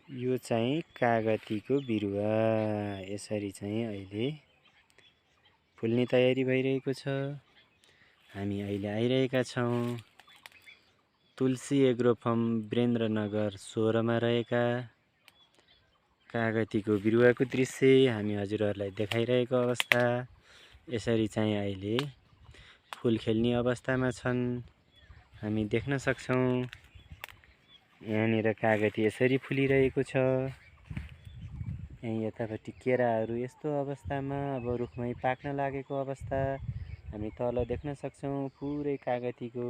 यो चाहिँ कागतीको बिरुवा यसरी चाहिँ अहिले फुल्ने तयारी भइरहेको छ। हामी अहिले आइरहेका छौं तुलसी एग्रो फार्म वीरेन्द्रनगर 16 मा रहेका कागतीको बिरुवाको दृश्य हामी हजुरहरुलाई देखाइरहेको अवस्था। यसरी चाहिँ अहिले फूल खेल्ने अवस्थामा छन्। हामी देख्न सक्छौं यहाँनिर कागती यसरी फुलिरहेको छ। यही यतापट्टि केराहरू यस्तो अवस्थामा अब रुखमै पाक्न लागेको अवस्था हामी तल देख्न सक्छौं। पुरै कागतीको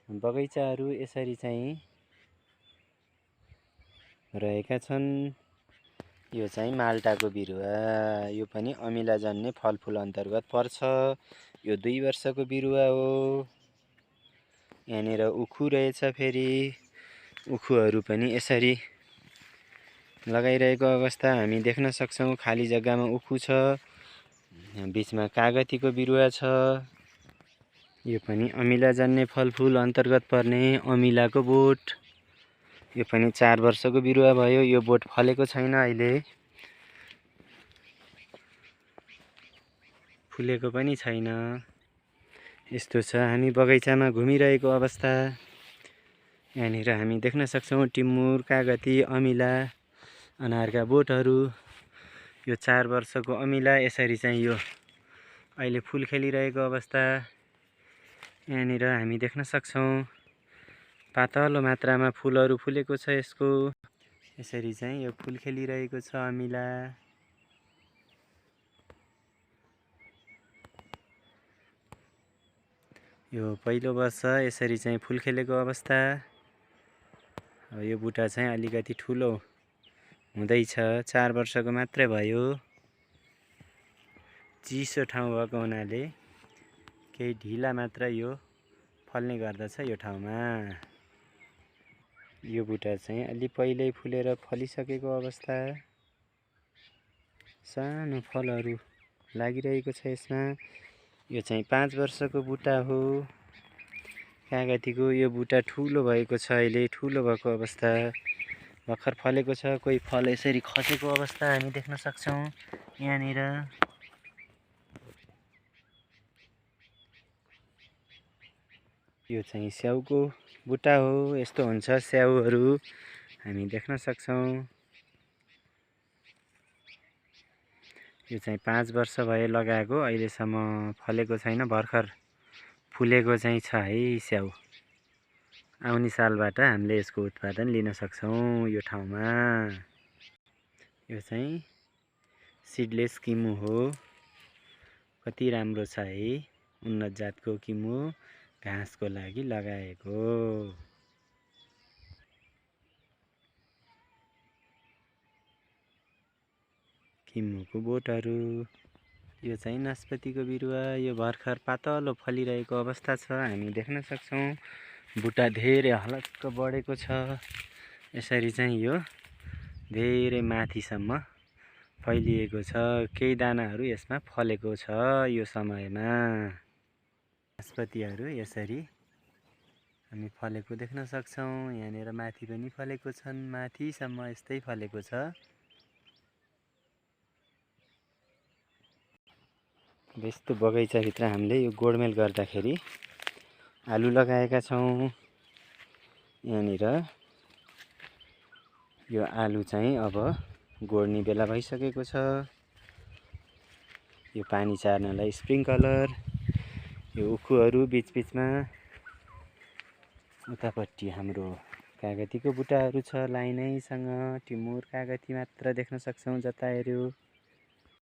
बगैंचाहरू यसरी चाहिँ रहेका छन्। यो चाहिँ माल्टाको बिरुवा, यो पनि अमिला जन्ने फलफुल अन्तर्गत पर्छ। यो 2 वर्षको बिरुवा हो। यहाँनिर उखु रहेछ, फेरि उखुहरू पनि यसरी लगाइरहेको अवस्था हामी देख्न सक्छौं। खाली जग्गामा उखु छ, बीचमा कागतीको बिरुवा छ। यो पनि अमिला जन्ने फलफुल अन्तर्गत पर्ने अमिलाको बोट। यो पनि 4 वर्षको बिरुवा भयो। यो बोट फलेको छैन, अहिले फुलेको पनि छैन। यस्तो छ हामी बगैँचामा घुमिरहेको अवस्था। यहाँनिर हामी देख्न सक्छौं टिमुर, कागती, अमिला, अनारका बोटहरू। यो 4 वर्षको अमिला यसरी चाहिँ यो अहिले फूल खेलिरहेको अवस्था। यहाँनिर हामी देख्न सक्छौं पातलो मात्रामा फूलहरू फुलेको छ यसको। यसरी चाहिँ यो फूल खेलिरहेको छ अमिला। यो पहिलो वर्ष यसरी चाहिँ फूल खेलेको अवस्था। अब यो बुटा चाहिँ अलिकति ठुलो हुँदैछ, 4 वर्षको मात्रै भयो। चिसो ठाउँ भएको हुनाले केही ढिला मात्र यो फल्ने गर्दछ यो ठाउँमा। यो बुटा चाहिँ अलि पहिल्यै फुलेर फलिसकेको अवस्था। सानो फलहरू लागिरहेको छ यसमा। यो चाहिँ 5 वर्षको बुटा हो कागतीको। यो बुटा ठुलो भएको छ, अहिले ठुलो भएको अवस्था। भर्खर फलेको छ। कोही फल यसरी खसेको अवस्था हामी देख्न सक्छौं यहाँनिर। यो चाहिँ स्याउको बुटा हो। यस्तो हुन्छ स्याउहरू हामी देख्न सक्छौं। यो चाहिँ 5 वर्ष भयो लगाएको, अहिलेसम्म फलेको छैन। भर्खर फुलेको चाहिँ छ है स्याउ। आउने सालबाट हामीले यसको उत्पादन लिन सक्छौं यो ठाउँमा। यो चाहिँ सिडलेस किमु हो। कति राम्रो छ है, उन्नत जातको किमु घाँसको लागि लगाएको। किमुको बोटहरू। यो चाहिँ नास्पातीको बिरुवा। यो भर्खर पातलो फलिरहेको अवस्था छ, हामी देख्न सक्छौं। बुटा धेरै हलक्क बढेको छ। यसरी चाहिँ यो धेरै माथिसम्म फैलिएको छ। केही दानाहरू यसमा फलेको छ यो समयमा। नास्पातीहरू यसरी हामी फलेको देख्न सक्छौं। यहाँनिर माथि पनि फलेको छन्, माथिसम्म यस्तै फलेको छ। यस्तो बगैँचाभित्र हामीले यो गोडमेल गर्दाखेरि आलु लगाएका छौं। यहाँनिर यो आलु चाहिँ अब गोड्ने बेला भइसकेको छ। यो पानी चार्नलाई स्प्रिङ्कलर। यो उखुहरू बीचबीचमा। उतापट्टि हाम्रो कागतीको बुटाहरू छ लाइनैसँग। टिमुर कागती मात्र देख्न सक्छौं जता हेर्यो।